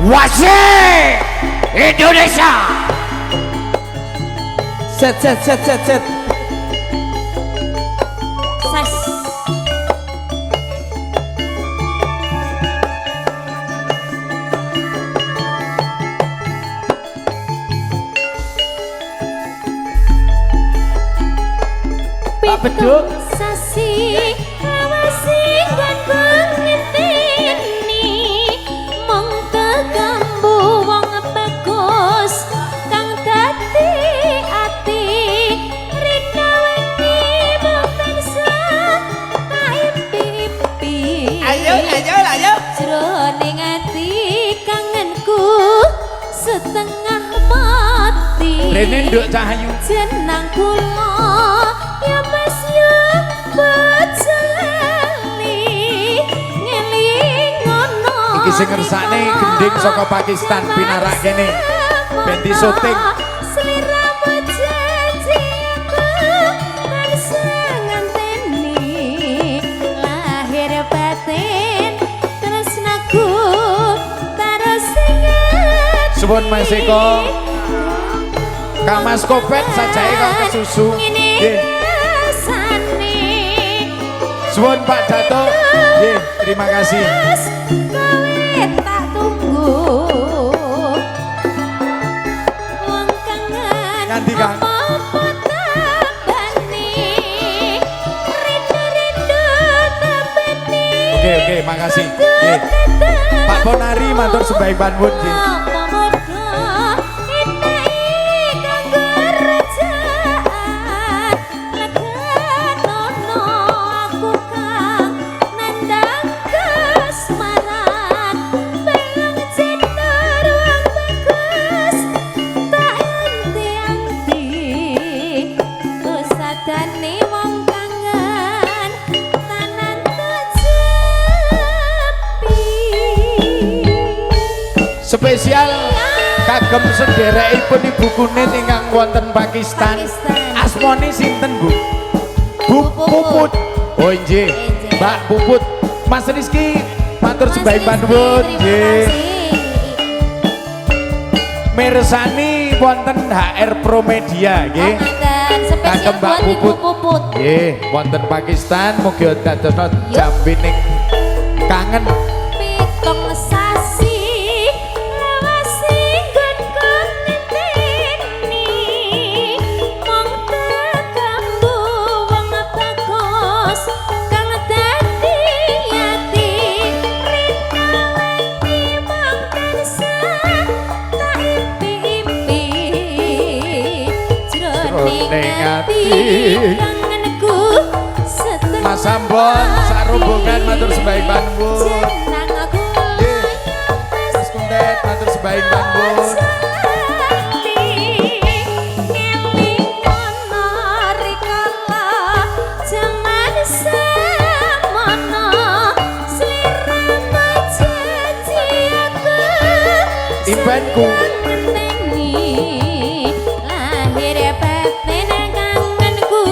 Wasi Indonesia. Set set set set set. Sas. Pak Beduk. Sasi awasi nggon ngenteni mung kegambu wong bagus kang dadi ati rina wengi mung tansah tak impi-impi. Ayo ayo ayo. Jroning ati kangenku setengah mati. Rene nduk Cahayu. Jenang kula ya Mas ya bojali ngeling ngono. Iki sing ngersakne gending saka Pakistan pinarak kene. Ben disoting. Sliramu janji aku tansah ngenteni lahir batin tresnaku terus inget. Suwun Mas Eko. Kang Mas Kopet sajake kok kesusu. Nggih. Suwun Pak Dato. Nggih, terima kasih. Kowe tak tunggu. Wong kangen. Nganti, Kang? Apa-apa tambani. Rindu-rindu tambani. Oke, oke, makasih. Nggih. Pak Ponari matur sembah panuwun nggih. Apa muda ini kanggo rejaan leganono aku kang nandang kasmaran belung cinta ruang bagus tak anti-anti usadane wong kangen tanan jepi. Spesial kagem sederekipun Ibu Kunit ingkang wonten Pakistan. Pakistan. Asmane sinten, Bu? Bu Bu Puput. Puput. Oh nggih. Nggih. Mbak Puput. Mas Rizky matur Mas sembah Rizky, panuwun terima nggih. kasih. Mirsani wonten HR Pro Media nggih. Oh, ngaten. Spesial Kagem Mbak buat Ibu Puput. Puput. Nggih, wonten Pakistan mugi dadosna jambining kangen. Pitung sasi lawase nggonku ngenteni mung tekambu wong bagus kang dadi ati rina wengi mung tansah tak impi-impi jroning Jroning ati ati. kangenku setengah Mas Ambon sarombongan matur sembah panuwun. Jenang aku Nggih. Mas Kuntet matur sembah panuwun. Impenku. Lahir batin kangenku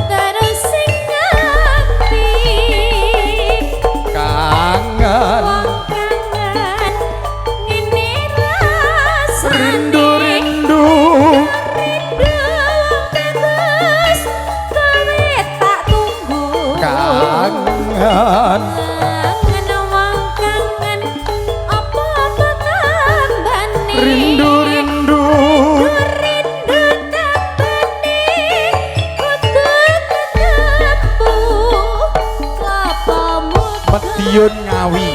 terus sing ati. Kangen. Wong kangen ngene rasane. Rindu rindu. Rindu wong bagus kowe tak tunggu. Kangen. Kangen wong kangen apa-apa tambane. Rindu rindu. Rindu tambane kudu ketemu lapo muda Mediun Ngawi.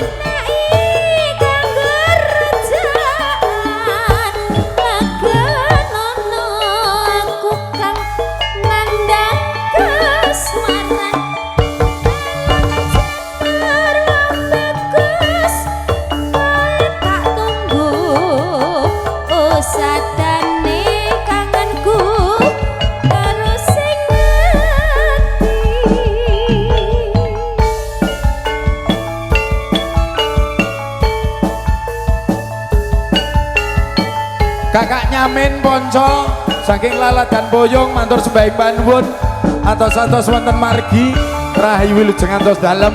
Kanggo rejaan leganono aku kang nandang kasmaran wong bagus kowe tak tunggu usadane kangenku terus sing ati. Kakak Nyamin Ponco saking Laladan Boyong matur sembah panuwun atos-atos wonten margi rahayu wilujeng antos dalem.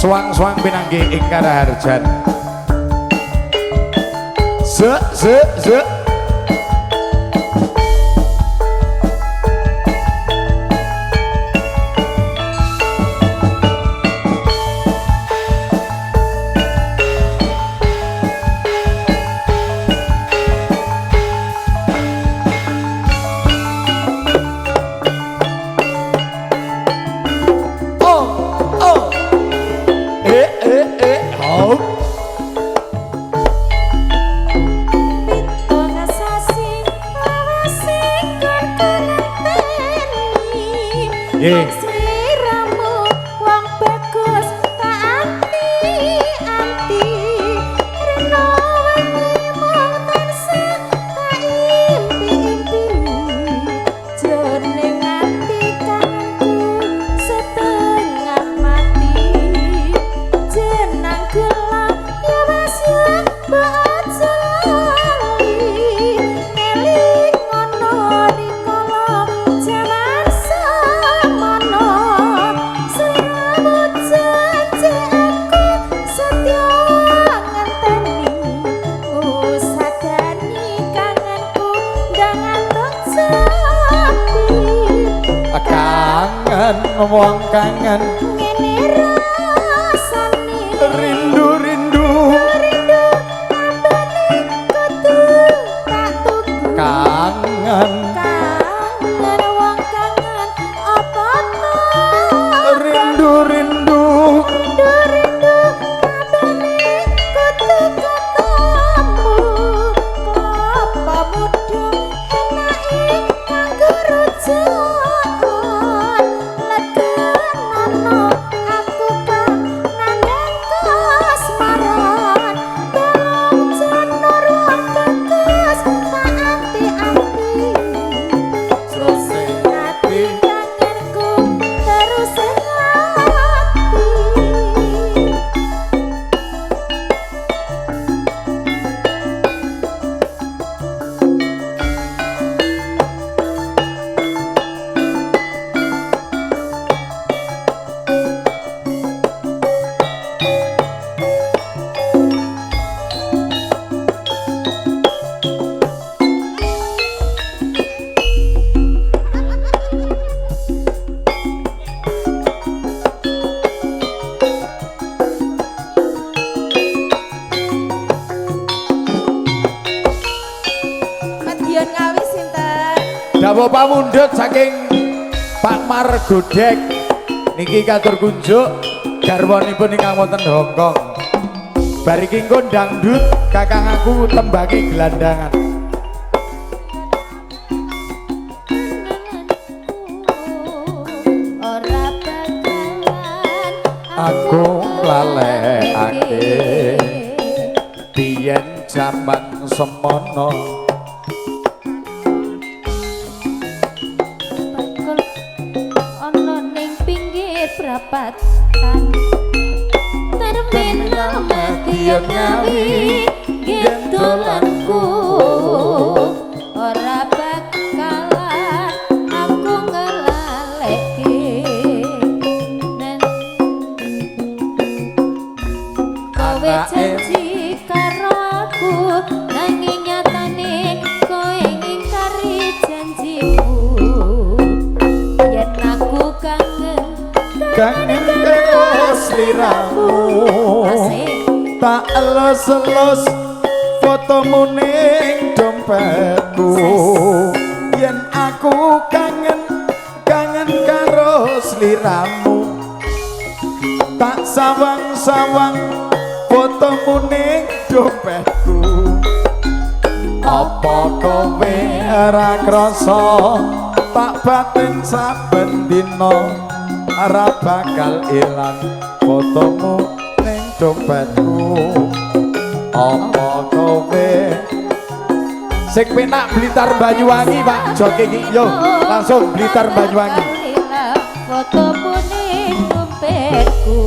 Suwang-suwang pinanggih ing Karaharjan. Ze ze ze. Oh oh. Eh eh eh. Oh. Nggih. Sliramu wong bagus tak anti-anti. Reno wengi mung tansah tak impi-impi. Jroning ati kangenku setengah mati. Jenang gula ya Mas ya mbok aja lali. Eling ngono rikala jaman semono. Sliramu janji aku setya ngenteni. Ngusadani kangenku ndang ngantuk sepi. Kangen wong kangen Ngene rasane rindu rindu rindu ambane kudu tak tuku. Kangen Kangen wong kangen apa to rindu rindu rindu rindu ambane kudu ketemu. Kelapa muda enake kanggo rujukan. Legenono aku kang nandhang kasmaran. Balung janur wong bagus tak anti-anti. Terus Ati kangenku terus ati. Madiun Ngawi sinten? Dawuh pamundhut saking Pak Margodek niki katur kunjuk garwanipun ingkang wonten Hong Kong. Bar iki engko dangdut kakang aku tembangi gelandangan. Ora bakalan Aku lalekake biyen jaman semono. Bakul ana ning pinggir prapatan. Terminal Madiun Ngawi ngendolanku. Ora bakalan aku ngelaleke. Nen kowe Anake janji karo aku nanging nyatane kowe ngingkari janjimu. Yen aku kangen kangen karo sliramu. Asik. Tak elus-elus fotomu ning dompetku. Yen aku kangen kangen karo sliramu. Tak sawang-sawang fotomu ning dompetku. Apa kowe ora krasa tak batin saben dina ora bakal ilang fotomu ning dompetku. Apa kowe sing penak Blitar Banyuwangi Pak joke iki yo langsung Blitar Banyuwangi. Fotomu ning dompetku.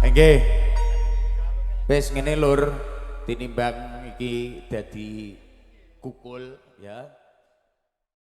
Nggih. Wis ngene, Lur, tinimbang iki dadi kukul ya.